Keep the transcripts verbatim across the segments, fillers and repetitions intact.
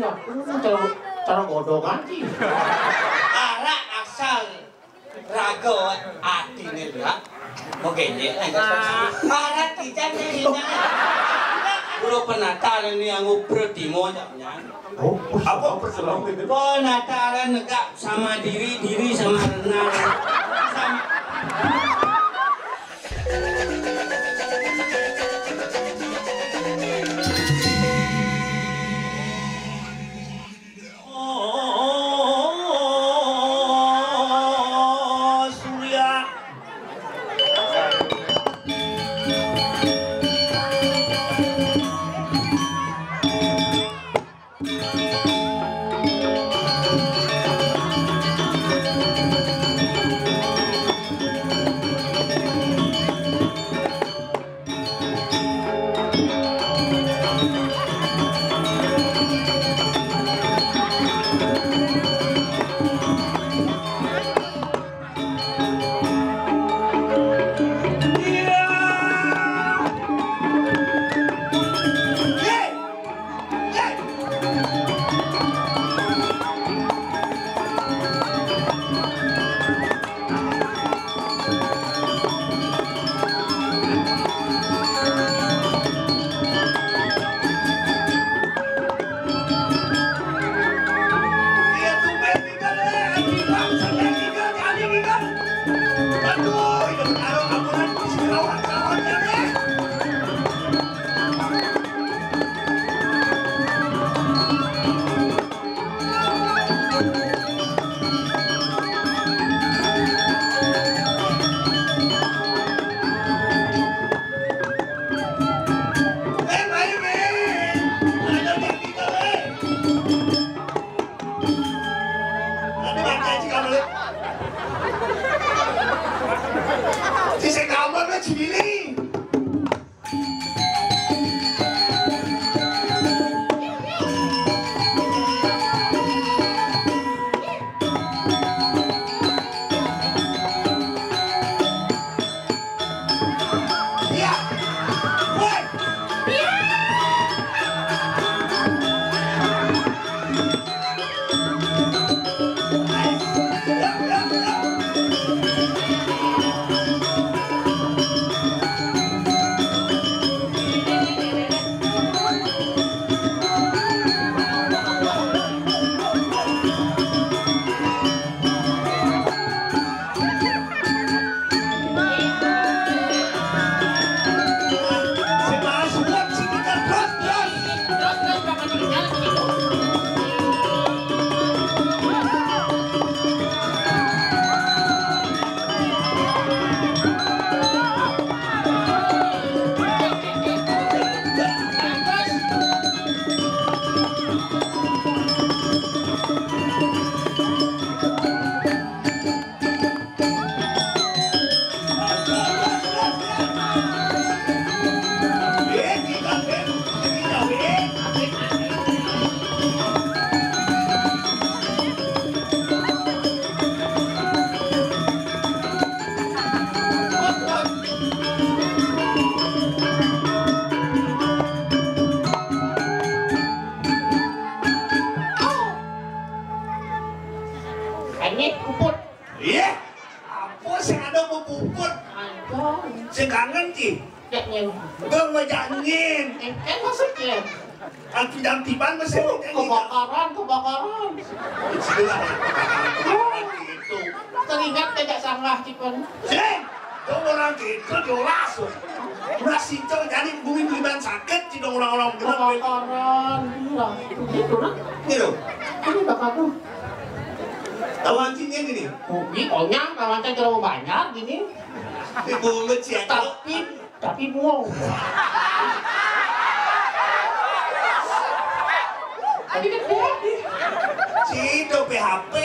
Cara, cara godhogan sih. Ara asal raga atiné, Lak. Mau génjék, eh, ara kican, eh, kican. Guru penata ini nganggo pratima, nyan. Oh, apa? Penata negak sama diri, diri sama renang. Sama Oh, Surya. Ini kuput. Iya. Apa sing ada mau puput? Ada. Sing kangen, Ci. Cek nyen. Bang, wajah angin. Kan maksudnya? Kan tiban-tiban masih kebakaran, kebakaran. Istilah kebakaran gitu. Teringat tidak sanggah, Cipen. Sing, dong orang gitu diolas. Udah sincong jadi bumi beliban sakit, cidong orang-orang bener. Kebakaran, iya. Gitu, nah. Gitu. Ini bakal tuh. Tahu anjingnya gini? Bumi, oh, nya, kawan saya terlalu banyak gini. Ibu ngecek. Tapi, tapi buang. Tapi kan buang. Cido P H P.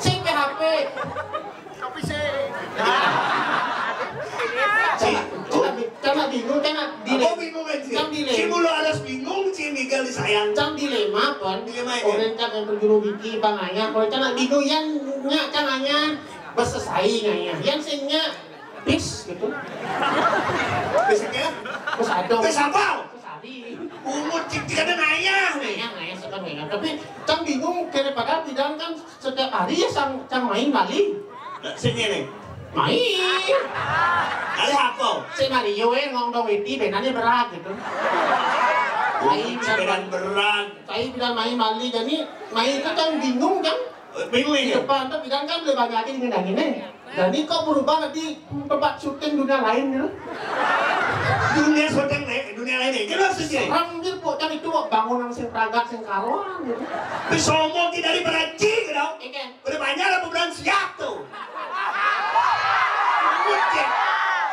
Si P H P. Tapi si. Ci, cina, cina bingung, cina dilema. Aku bingung aja. Cang dilema. Ci mulu harus bingung, Ci Miguel disayang. Cang dilema, pan. Dilema, ya? Orang cang yang berjuru biki, panganya. Kalau cang bingung, yang nya, cang anya. Bas sesai nya, ya. Yang sing nya, bis, gitu. Bis apa? Bis ada. Bis apa? Bis ada. Umur cik-cik ada naya nih. Naya, naya, suka naya. Tapi cang bingung, kene padahal pidan kan setiap hari ya sang, cang main bali. Sini nih. Main. Ada apa? Si Mario, eh, ngomong dong, Witi, benane berat gitu. Main, berat, berat. Saya bilang main bali, jadi main itu cang bingung kan? Bingung di ya? Depan tuh bilang kan boleh banyakin gini gini. Jadi kok berubah nanti tempat syuting dunia lain gitu. Dunia syuting lain, dunia lain ya. Kenapa sih? Serem gitu, Bu. Kan itu, Bu, bangunan sing pragat, sing karuan gitu. Sombong tidak diperhaji gitu. Iya. Boleh banyak apa bilang siap tuh.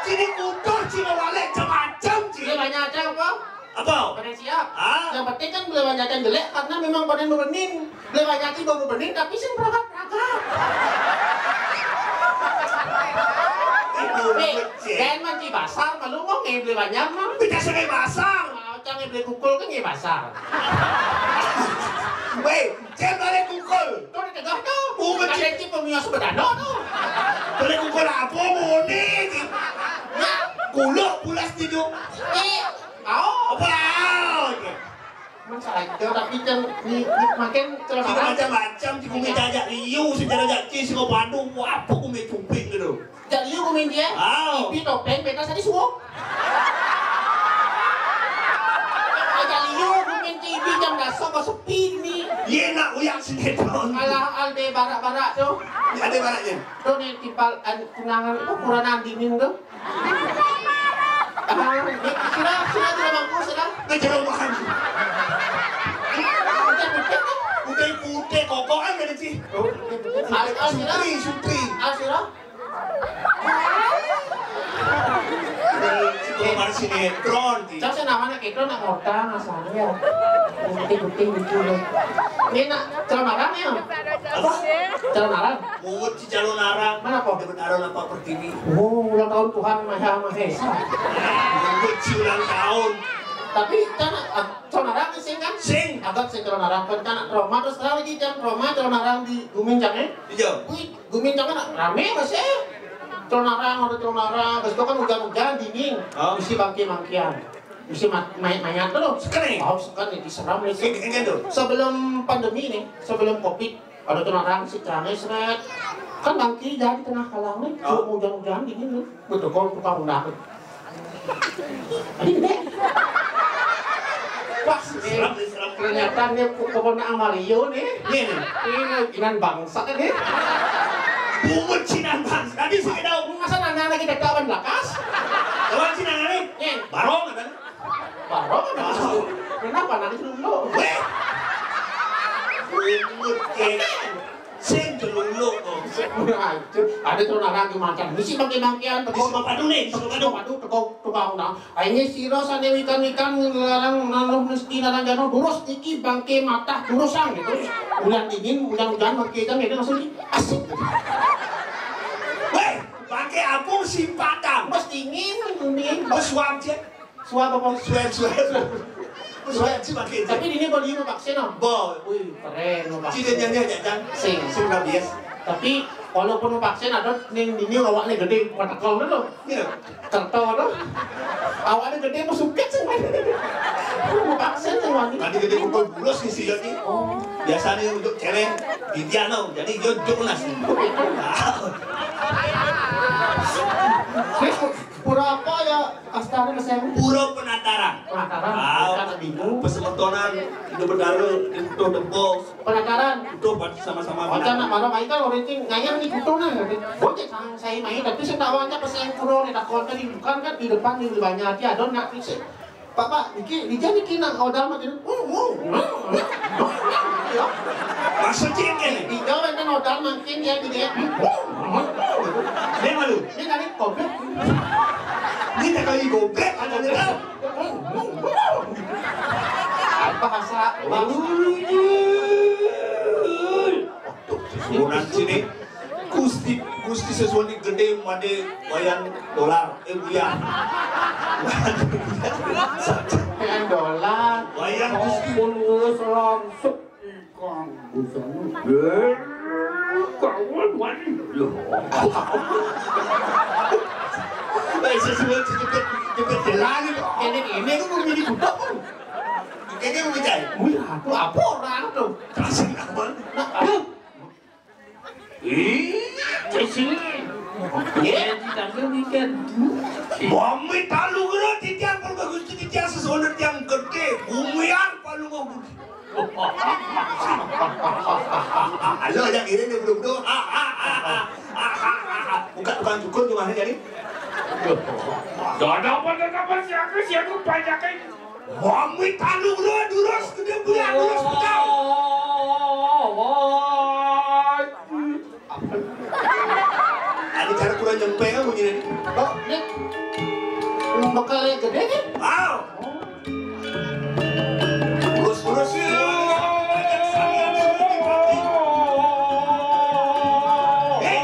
Sini kutur, sini wale, macam-macam sih. Boleh banyak aja apa? Apa? Pada siap. Ah? Yang penting kan boleh banyak yang jelek karena memang pada nurunin. Boleh banyak yang baru bening tapi sing pragat-pragat. Itu. Eh, lucu. Kan manci basar, malu mau nggak boleh banyak mah. Kita sering basar. Mau cang boleh kukul kan nggak basar. Weh, cek balik kukul. Tuh ditegah tuh. Bunga ada cip pemios bedano tuh. Boleh kukul apa mau nih? Nah, kuluk pulas tidur. Eh, oh. Apa? Masalah itu, tapi kan di, di, makin celana. Macam-macam, di bumi tajak liu, sejarah jak cis, kau padu, apa bumi cuping gitu. Jak liu bumi dia. Au. Ipi topeng, beta tadi suok. Jak liu bumi ci ibi jam dasar kau sepi ni. Iya nak uyak sinetron. Alah, alde barak-barak tu. Ada baraknya. Tu ni timpal an-, tunangan, oh, kurang dingin tu. Ah, sila, sila, sila bangku, sila. Ke jeruk makan. Putih, putih, kan? Putih, putih, kokokan dari sih. Oh, putih, putih. Al-, al-, sila. Sutri, Sutri. Al-, sila. Sutri, Sutri. Cuma sinetron, Ti. Cak, saya namanya gitu, nak modal, asalnya. Putih, putih, gitu, loh. Ini nak, celana ya? Apa? Celana. Mulut si calon arang. Mana, Pok? Dapat arang apa pertiwi? Oh, ulang tahun Tuhan Maha Maha Esa. Mulut si ulang tahun. Tapi kan, ah, calon arang sing kan? Sing. Agak sing calon arang kan, kan trauma terus terang lagi jam trauma calon arang di Gumincang, eh? Iya. Wih, Gumincang kan rame masih. Calon arang, ada calon arang, terus itu kan hujan-hujan dingin. Oh. Mesti bangke-bangkean. Mesti ma-, mayat-mayat tuh. Sekali. Oh, sekali diseram nih. Sing, enggak tuh. Sebelum pandemi nih, sebelum covid, ada tunarang si Cange seret. Kan bangki jadi tengah kalang nih, oh, cuma hujan-hujan dingin nih. Betul kok tukang undang. Ini gede. Wah, eh, ternyata nih ke-, keponakan Mario nih. Iya nih. Ini inan bangsa nih. Bungut sinan bangsa. Tadi saya tahu. Masa nana lagi dekawan lakas? Kawan sinan nih. Iya. Barong kan? Barong kan? Kenapa nangis dulu? Weh. Bungut kayak sing celuluk kok. Hancur. Ada tuh orang lagi makan. Mesti pakai bangkian. Di Sukapadu nih, di Sukapadu. Sukapadu, tegok, tegok, nah. Akhirnya si Ros ada ikan-ikan ngelarang nanuh mesti larang jano durus iki bangke matah durusang gitu. Ulan dingin, ulan hujan bangke kan itu langsung asik. Weh, bangke apung simpatan. Mas dingin, dingin. Mas wajib. Suap apa? Suap, suap. Suap sih pakai itu. Tapi ini boleh mau vaksin, no? Bo, wih, keren mau vaksin. Cita nyanyi aja, Cang. Sing. Sing rabies. Tapi walaupun mau vaksin, ada ning dini awaknya gede, patekel dulu. Iya. Terto dulu. Awaknya gede, mau suket sih, man. Mau vaksin sih, man. Tadi gede pukul bulus sih, sih, jadi. Oh. Biasanya untuk cewek, Indiano, jadi dia jonas. Terus, Pura apa ya, Astana Mesewu? Pura Penataran. Penataran. Ah, kita bingung. Pesemetonan, itu bedalu, itu tempo. Penataran. Itu buat sama-sama. Oca nak malam aja kalau ranking ngayang di kutu nah. Bocah sang saya main, tapi saya tahu aja pas yang pura nih, takut tadi bukan kan di depan nih, banyak aja, ada nak fisik. Pak, Pak, niki, niki, niki nang odal mah gini. Ya. Maksudnya kayak gini. Tinggal kan odal makin ya gini ya. Dia malu. Ini kali goblok. Ini tak kali goblok, ada dia. Bahasa, bahasa. Sunan sini. Gusti, Gusti sesuatu gede made wayan dolar, eh, buya. Wayan dolar. Wayan Gusti. Pun ngurus langsung ikan busana. Eh, kawan wani. Loh. Eh, sesuatu cepet, cepet jalan itu. Ini, ini aku mau milih budak. Sini. Ya, di tangga ni kan. Mami talu gero titiang pun bagus titiang sesono tiang gede, gumiar palu mau. Halo, yang ini nih, bro, bro. Bukan tukang cukur di mana jadi? Dada apa, dada apa, siapa, siapa pajakin? Mami talu gero durus gede bulan durus pegawai. Ada cara kurang nyampe kan bunyi ini. Oh, ini. Bekalnya gede nih. Wow. Terus, terus. Eh,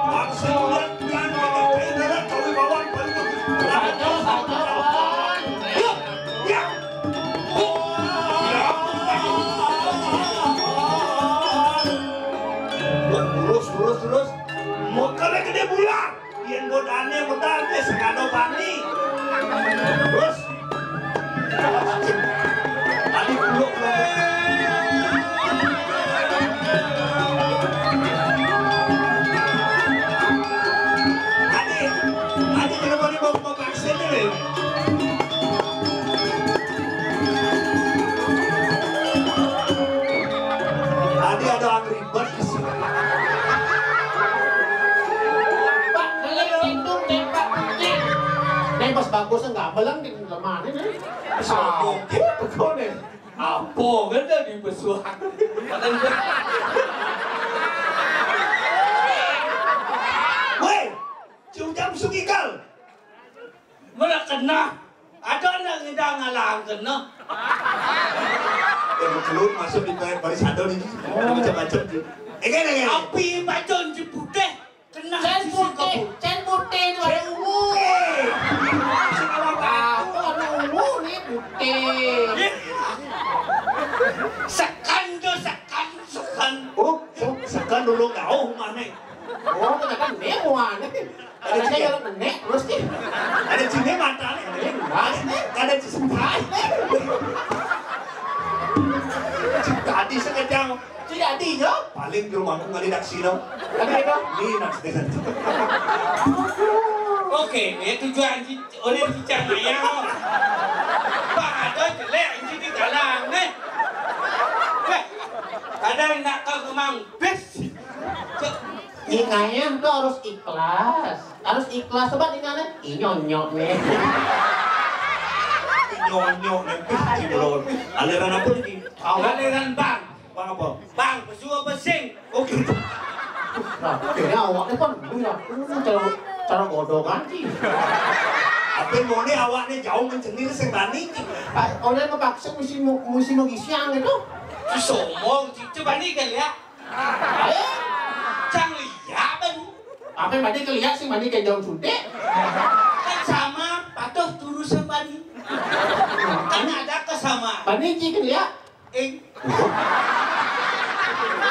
langsung lihat, kan, pakai kain merah, kalau bawang, paling bagus. Yuk, ya. Terus, terus, terus. Mau kena gede bulan. Yen godane medal wis sakano bani. Terus. Tadi dulu. Tadi, tadi kenapa dia mau, mau vaksin ini? Tadi ada Angry Bird di sini. Pak, kalau itu tembak kucing. Nih, pas bagus enggak meleng di lemari nih. Sombong gitu kau nih. Apa kan tadi pesuak? Weh, Ciu Jam Sukikal. Mana kena? Ada nak ngedang ngalang kena. Ya, keluar masuk di bar-, baris ada nih. Oh. Macam-macam tu. Eh, kan, kan? Api macam jeputeh. Kena. Cen putih, cen putih ni warna ungu. Eh. Apa warna ungu ni putih? Ya. Sekan tu, sekan, sekan. Oh, oh, sekan dulu kau mana? Oh, ternyata ni warna ni. Ada cina. Kalau nenek, terus ni. Ada cina mata ni. Ada cina. Ada cina. Tadi sekejap. Tidak ada, ya? Paling di rumahku ngali daksina. Ada itu? Ni nak sedang. Okey, ni tujuan ci-, oleh cicak ayah. Pak ada jelek, ini di dalam ni. Weh, ada nak kau kemang. Bes. Inganya tu harus ikhlas. Harus ikhlas. Sebab di mana? Inyonyok ni. Inyonyok ni. Aliran apa ni? Awak. Aliran bang. Bang apa? Bang, pesu apa sing? Oh, gitu. Nah, akhirnya awaknya kan, oh ya, oh, cara, cara godok kan, Ci. Tapi mau ni awaknya jauh mencengir sing tani, Ci. Ah, oleh kepaksa musim, musim mau gisiang gitu. Sombong, Ci. Coba ni kan lihat. Eh? Cang lihat kan. Apa yang tadi kelihat sih, mandi kayak daun suntik? Kan sama, patuh turusan bani. Kan ada kesamaan. Bani Ci kelihat? Eh.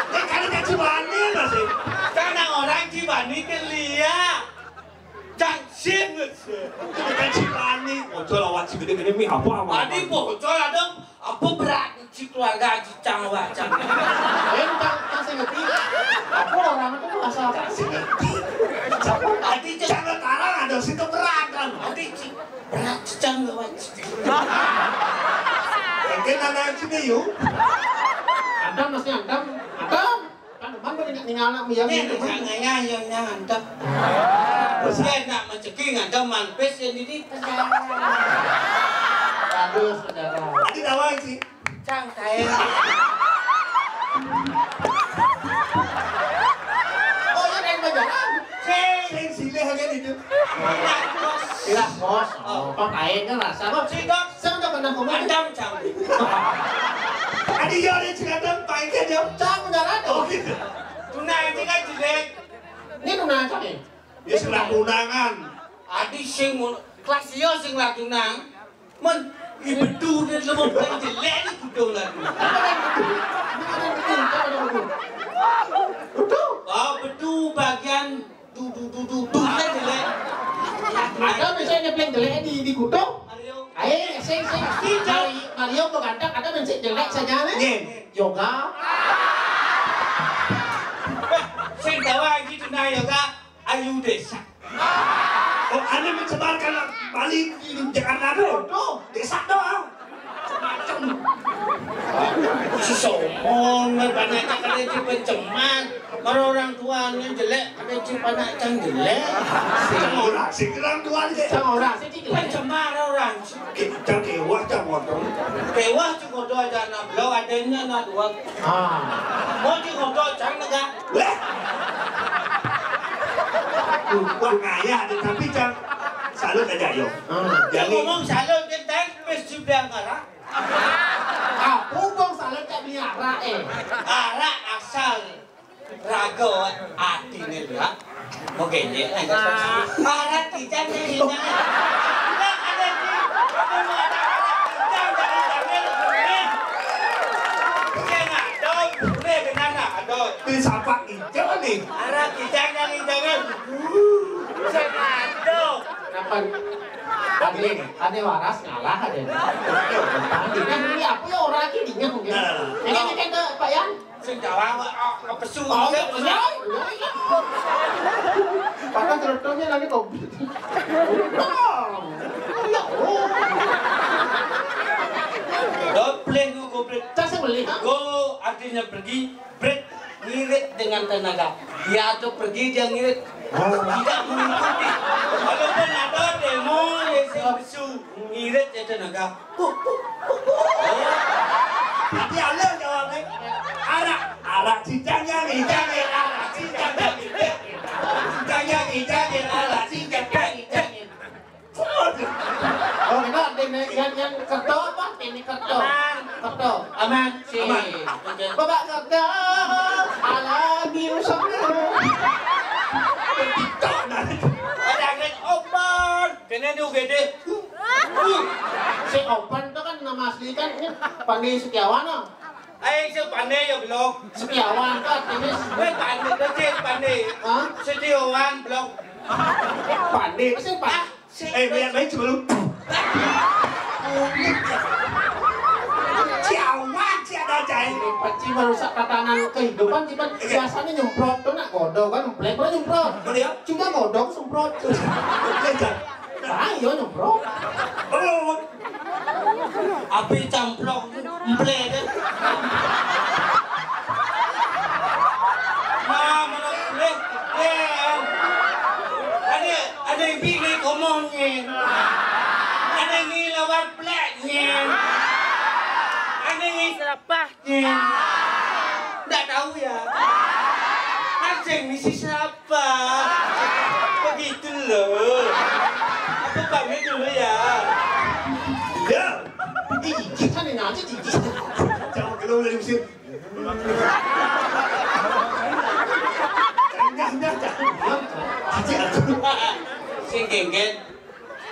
Eh, kalau tak cibani masih. Karena orang cibani kelihat. Cang sing. Bukan cibani. Bocor awak cibani ini mi apa, apa? Tadi bocor ada. Apa berat si keluarga Haji Cang, Wak Cang? Lain, Cang, Cang sing ngerti. Apa orang itu merasa Cang sing ngerti. Siapa? Tadi Cang. Cang tarang ada si keberatan. Tadi si berat si Cang, Wak Cang. Mungkin anak sini yuk. Adam, masih Adam. Adam. Kan teman pada ninggal anak yang ni, itu, Cang, kan? Ya, ya, ya, Adam. Terus dia nak menceging Adam manpis yang ini. Bagus, saudara. Tadi tawa sih. Cang, saya. Oh, ya, dari Banjaran. Sing. Sing silih kan itu. Ilah, bos. Ilah, bos. Oh, Pak Ain kan rasa, bos. Sing, Dok. Saya udah pernah ngomong. Adam, Cang. Tadi ya, ada cerita Pak Ain kan, ya? Cang, Banjaran. Oh, gitu. Tunai itu kan jelek. Ini tunai, Cang, ya? Ya, sebelah tunangan. Adi sing mun-, kelas iya sing latunang. Men, i bedu dia lemu paling jelek ni kudu lah. Betul. Oh, bedu bagian du, du, du, du, du kan jelek. Ada misalnya paling jelek di, di kutu. Mario. Ayo, sing, sing. Tidak. Mario, Mario kok ganteng, ada mencik jelek saja ni. Nggih. Yoga. Sing tawa lagi tunai yoga. Ayu desa. Oh, ane mencemarkan Bali di Jakarta tu. Tuh, desa doang. Macam. Sesomong, banyak cakap dia cuma pencemar. Baru orang tua yang jelek, ada cuma anak yang jelek. Cang orang, si orang tua ni. Cang orang. Pencemar orang. Cang kewah, cang motor. Kewah, cang motor aja anak belau, adanya anak dua. Ah. Mau cang motor, cang negak. Leh. Wah, ngayah ada, tapi cang salut aja, yo. Ah. Jadi ngomong salut, dia tadi pes juga ngarah. Apa bang salut cak beli arak, eh? Arak asal raga ati ni, Bra. Okey, ni. Arak kijang ni, kijang. Tidak ada ni. Kamu ada arak kijang dari Jamil. Ni. Kijang ada, boleh kena nak ada. Ni siapa kijang ni? Arak kijang dari Jamil. Kijang ada. Kapan? Ade, ade waras ngalah ade. Ade, nah, ini apa ya orang lagi dingin mungkin. Nah. Ini, ini kan ke Pak Yan. Sing Jawa, ah, ah, pesu. Oh, iya, iya, iya, iya. Pakai cerutunya lagi kok. Oh, ya, oh. Dopleng ku goblok. Tak sembelih, ha? Go artinya pergi, bret, ngirit dengan tenaga. Dia tu pergi, dia ngirit. Oh. Tidak mengikuti. Walaupun ada demo, dia sing pesu. Ngirit ya tenaga. Huh, huh, huh, huh. Tapi ada jawabnya. Arak, arak cicangnya nih, jangan arak cicangnya nih. Cicangnya nih, jangan arak cicangnya nih, jangan. Oh, ini ada yang, yang kerto apa? Ini kerto. Aman. Kerto. Aman. Si. Aman. Bapak kerto. Alami usaha. Ada angin open. Kena di U G D. Si Opan tu kan nama asli kan, ini Pandey Setiawan, ah. Ai, si Pandey ya belum. Setiawan tu artis. Weh, Pandey tu si Pandey. Hah? Setiawan belum. Pandey tu si Pan-, ah, si Eh, biar baik sebelum. Setiawan, si ada cai. Ini panci merusak tatanan kehidupan, kita biasanya nyemprot tu nak godok kan, emplek pun nyemprot. Betul ya? Juga godok semprot. Betul ya? Ayo nyemprot. Belum. Api camplok emplek kan. Nah, mana boleh? Eh, ada, ada yang bini ngomongnya. Ada yang lawan pleknya. Ada yang serapah. Nggak tahu ya. Anjing misi siapa? Begitu loh. Aku pamit dulu ya. Ya. Ih, jijik kan ini aja jijik. Jauh kalau udah diusir. Jangan, jangan, jangan. Jijik aku. Sing genggen.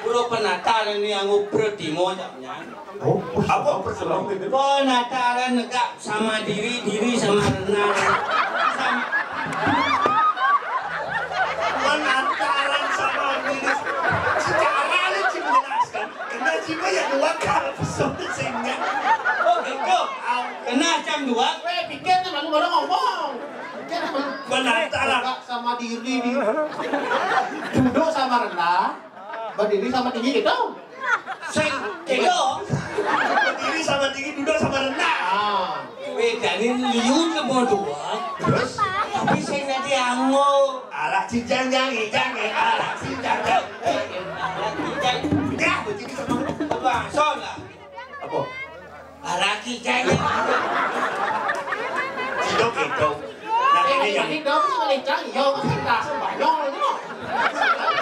Pura penataran ni anggo pratimo cak nyan. Oh, apa pratimo? Penataran negak sama diri, diri sama renang. Sama penataran sama diri. Secara lu cuma jelaskan. Kena cuma ya dua kali pesawat sehingga. Oh, gitu. Kena jam dua. Weh, pikir ni malu baru ngomong. Pikir ni malu. Penataran. Negak sama diri, diri. Duduk sama rendah. Berdiri sama tinggi gitu. Sing, gitu. Berdiri sama tinggi, duduk sama rendah. Ah. Bedanya liu sama dua. Terus? Tapi saya nanti anggo. Arak cijang jangi, jangi, arak cijang jangi. Arak cijang. Ya, begini sama. Bang, soal lah. Apa? Lagi jangan. Sidok itu. Nah, ini yang ini dong, sih paling cang, yo, kan kita sembahyang ini mah.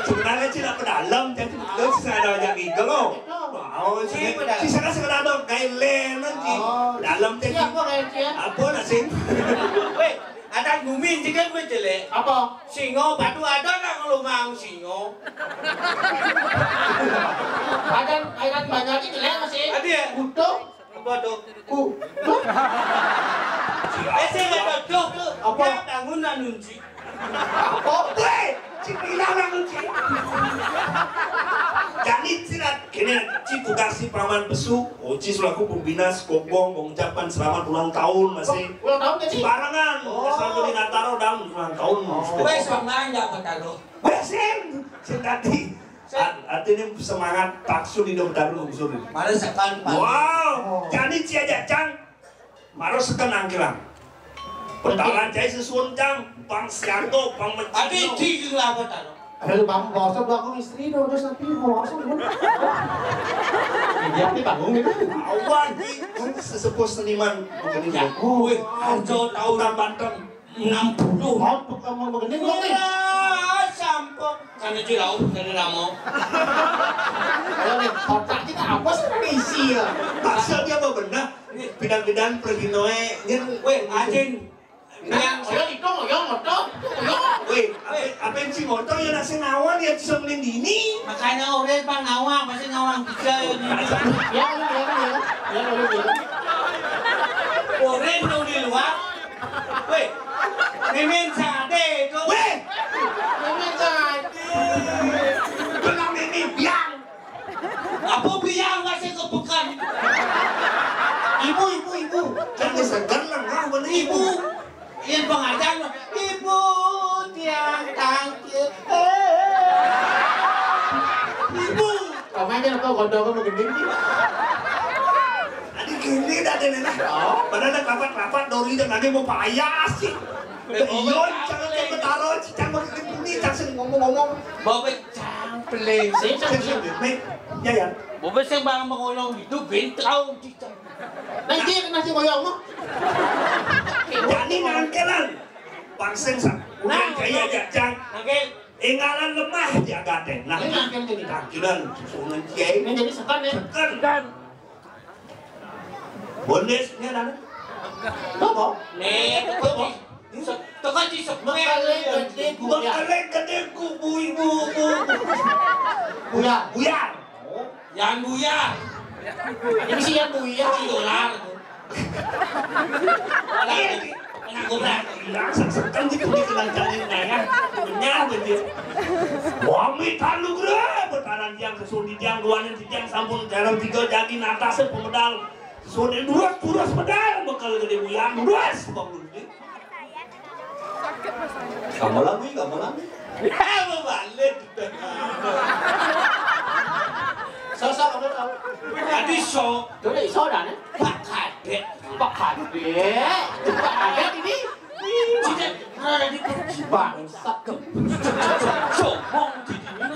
Sebenarnya sih nak pedalam, jadi betul sih saya ada yang gitu loh. Mau sih, sih saya sekedar dong, kayak lem nanti. Oh. Dalam jadi. Iya, apa kayak sih ya? Apa nasi? Weh, ada gumin sih kan gue jelek. Apa? Singo, batu ada nggak ngelumang singo? Ada, ada banyak ini jelek masih. Ada ya? Butuh. Apa tu? Ku. Eh, saya nggak tahu tu. Apa? Dia bangun nak nunci. Apa? Weh, si bilang nak nunci. Jadi silat ke Ini Ci tugas si Paman Pesu, oh, Ci selaku pembina sekobong mengucapkan selamat ulang tahun masih. Ulang tahun, Ci? Barengan, oh. Selamat di Nataro dan ulang tahun. Oh. Wes, sama aja, Pak Tado. Wes, sing, sing tadi. Sing. Artinya semangat paksu di Dom Tado lungsur. Mari sekan, Pak. Wow, oh. Jadi Ci aja, Cang. Maro sekenang kilang. Petalan cai sesuun cang, pang sianto, pang mecino. Adi ciging lah petalan. Ada lu bang bosok gua aku istri dong, terus nanti bosok gua. Dia di panggung itu. Awan di sesepuh seniman begini. Ya, wih, anjo tahu. Tukang Banten. Enam puluh. Oh, tukang mau begini belum nih? Wah, sampok. Sana Ci Raup, sana Ramo. Ayo nih, kotak kita apa sih isi ya? Maksudnya apa benar? Bidang-bidang pergi noe nyen. Weh, anjing. Yang saya itu ya motor. Ya. Weh, apa, apa yang si motor ya nasi ngawang ya bisa melindini. Makanya orang pang ngawang, pasti ngawang tiga ya. Ya, ya, ya, ya. Ya, ya, ya. Orang dong di luar. Weh, mimin sate itu. Weh, mimin sate. Kena mimin biang. Apa biang masih kebukan? Ibu, ibu, ibu. Kan segan lah, nah, mana ibu? Ibu. Ini pengajian, ibu tiang tangkil. Eh. Ibu. Kamu aja apa gondong kamu gending sih? Tadi gini dah deh, nah. Oh. Padahal ada rapat-rapat, dori dan lagi mau payah sih. Iya, jangan kayak betaro, cicang mau ini, cang sing ngomong-ngomong. Bawa cang peling. Sing, sing, sing. Nih, ya, ya. Bawa sing barang mengolong itu, bintau, cicang. Nanti nasi ngoyong mah. Jadi nangkelan. Pangseng sa. Udah nah, jaya jajang. Nangkel. Ingalan lemah dia gateng. Nah, ini nangkel jadi tangkilan. Susungan cia ini. Ini jadi sekan ya. Sekan. Bondes ini ada. Apa? Nih, apa? Teko di sepel. Bekale gede guyar. Bekale gede ku bui bu bu. Buyar. Buyar. Yang buyar. Ini sih yang buyar. Dolar. Iya. Enak gobrak. Hilang sesekan di kulit kelancangan naya. Benar betul. Wami talu gre betaran tiang sesundi tiang duanin tiang sampun dalam tiga jagi natas pemedal. Sesundi dua turus pedal bekal gede buyar dua sebab dulu. Kamu lagi, kamu lagi. Ya, mau balik. Sosok kamu tahu. Tadi so. Tuh, iso dah nih. Pak Kadek. Pak Kadek. Pak Kadek ini. Tidak ada di bangsat. Sombong di sini.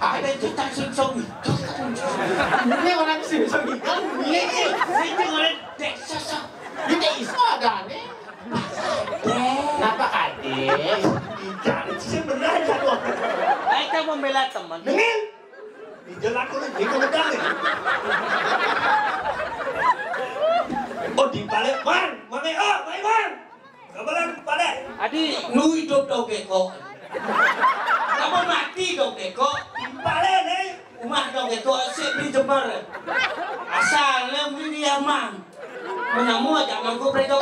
Ada itu tak sing song itu. Ini orang sing song itu. Iya, iya. Itu orang dek sosok. Ini iso ada nih. Napa kadé? Jangan sih bener aja loh. Ayo kita membela teman. Dengin. Di jalan aku nih, di komentar nih. Oh, di balik, Man, mana oh, baik Man. Kabalan balik. Adi, nu hidup dong beko. Kamu mati dong beko. Di balik nih. Umah dong beko, si beli jember. Asal lem di dia Man. Menamu aja mangku prejo.